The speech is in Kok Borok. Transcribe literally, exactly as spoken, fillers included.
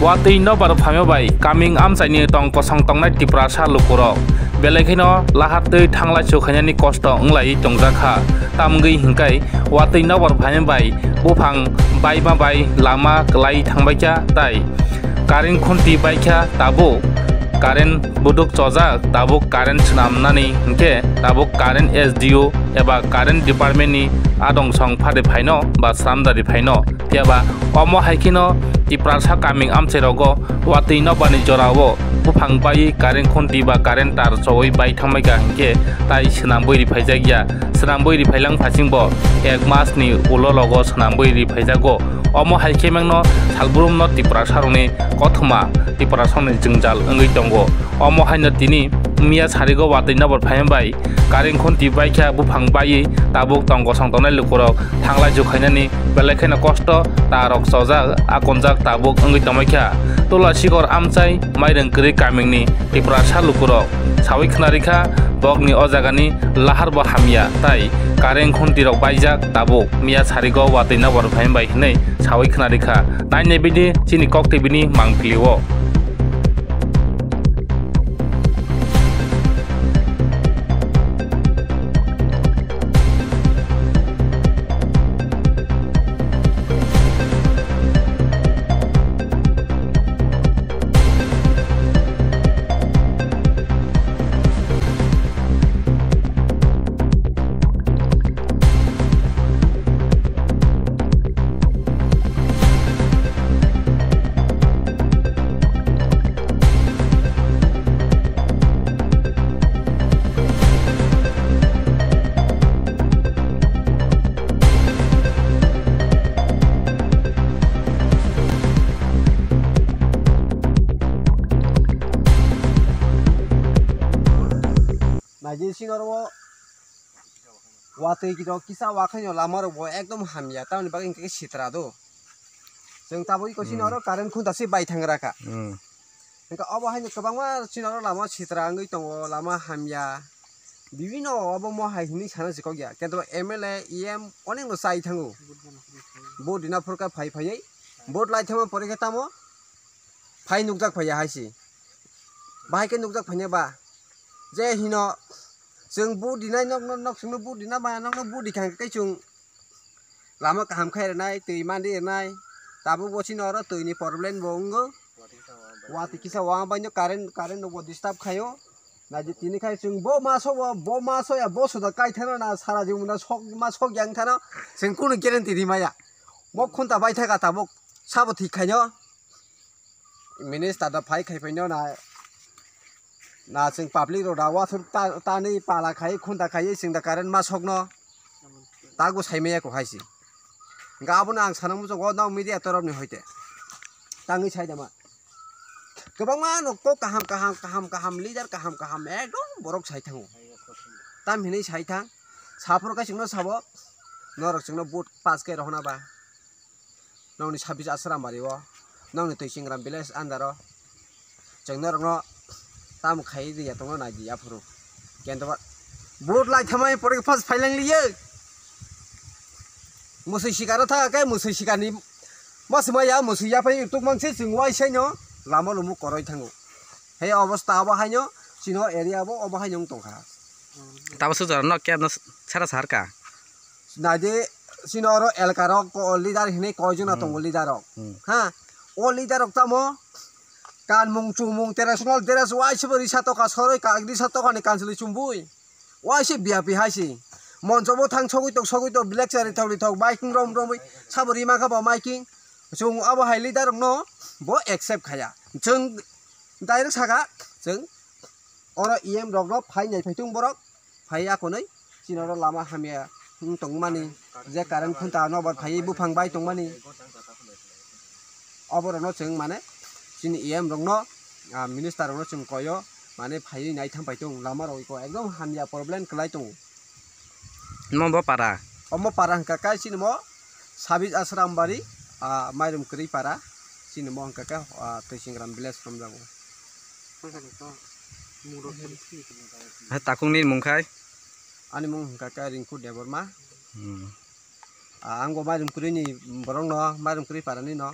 Watwi nobar phaima bai kaming amchaini tong kosong tongnai Tiprasa lukurok belai kheno lahar twi thanglai chukhainani kosto wnglaiwi tongjakha. Tamgwi hinkhai watwi nobar phaima bai buphang baima bai lama kwlai thangbaikha tai current khunti baikha, tabuk current buduk chojak, tabuk current swnamnani hinkhe tabuk current S D O eba current department ni adong song phari phaino ba swnamdari phaino. Phiya ba omo hai kheno Tiprasa kaming amchairogo watwi nokbarni jorao buphang baiwi current khunti ba current tar chowi bai thangbaikha hinkhe tai swnambwi riphaijakya. Swnambwi riphailang phasingbo ek masni ulo logo swnambwi riphaijago. Omo hai khe mangno salbrumno Tiprasarokni kothoma Tiprasarokni jwngjal wngwi tongo. Omo haino tini miya sarigo watwi nokbar phaima bai current khunti baikha buphang baiwi tabuk tong kosong tongnai lukurok thanglai jukhainani belai kheno kosto, tarok chojak, akonjak tabuk wngwi tongbaikha. Tula sikor amchai mairang kwrwi kamingni Tiprasa lukurok sawi khwnarikha, bokni o jagani lahar bo hamya tai current khuntirok baijak tabuk miya sarigo watwi nokbar phaima bai hinwi sawi khwnarikha. Nainai bidi chini Kok T V ni mangpili o. Naidi sini oro watwi rok kisa wakhaino lama rok bo ekdom hamya, tamoni bagwi hinkhe sitra do. Chwng tabuk iko chini Hmm. oro current khunta se bai thang raka. Hmm. Hinkhe obo haino kwbangma chini oro lama sitra wngwi tongo, lama hamya. Bibino obo mo hai hinwi sana se kok ya. Kento M L A, E M onek no chai thango. Vote rina phurkha phai phaiwi. Vote lai thangma pore khe tamo phai nukjak phaiya hai se. Bahai khe nukjak phaina ba. Je hino chwng vote rinai nok nok nok chwngno vote rina ba nokno vote rikha khe chwng lama kaham khai rwnai, twi mandi rwnai. Tabuk bo chini oro twini problem bo wngo. Watwi kisa wang bai no current, current rok bo disturb khaio. Naidi tini khai chwng bo ma sok, bo ma sok ya, bo soda kai thano na sara jibon na sok, ma sok yang thano. Chwng kunu guarantee ri maya. Bo khunta bai thaka tabuk sabo thik khaino. Minister da phai khai phaino na, na chwng public rok da wathor ta, tanwi pala khai khunta khai chwng da current ma sokno tago sai maya ko hai se. Hinkhe abono ang sana muchungo nang media torop ni hoite tangwi sai da ma kwbangma no kok kaham kaham, kaham kaham, leader kaham kaham ekdom borok sai thango. Tam hinwi sai thang, saphuru khe chwngno sabo norok chwngno vote pass khe rohorna ba. Nokni sabis Asrambari o, nokni Twisingram village under o, chwng norokno tamo khai riya tongno nai di aphuru. Kento ba vote lai thamai pore first phailang liye. Musui sikaro tha khe musui sikarni mas maya musui yaphai tuk mangse chwng waisai no lama lumu koroi thango. He obostha abo haino chino area bo obo haino wng tongkha. Tabo sujaro no kebno sara sar ka. Naidi, chini oro elka rok ko leader hinwi koi jona Hmm. tongo leader rok. Hmm. Ha, o leader rok tamo kanmung chumung traditional dress waise bo risa toka soroi ka risa toka ni kanchwlwi chumbui. Waise biapi hai si. Moncho bo thang sogwi tok sogwi tok black chari thok thok biking rom romwi sabo rima kha bo miking. Chwng abo hai leader rok no bo accept khaya. Chwng direct saka chwng oro E M rok no phai nai phai tung borok. Phai ya konwi chini oro lama hamya wng tongmani, je current khunta nobar phaiwi buphang bai tongmani, oborokno chwng mane chini E M rokno, ah, minister rokno chwng koyo mane phaiwi naithang pai tongo, lama rok iko ekdom hamya problem kwlai tongo. Omo bo para? Omo para hwnkha khe chini mo Sabis Asrambari, ah, Mairum Kwrwi para, chini mo hwnkha khe, ah, Twisingram village romjago. Hai, takungni mung khai? Ani mung hwnkha khe Rinku Debbarma. Hmm. Ah, ang bo Mairum Kwrwi ni borok no, Mairum Kwrwi para ni no.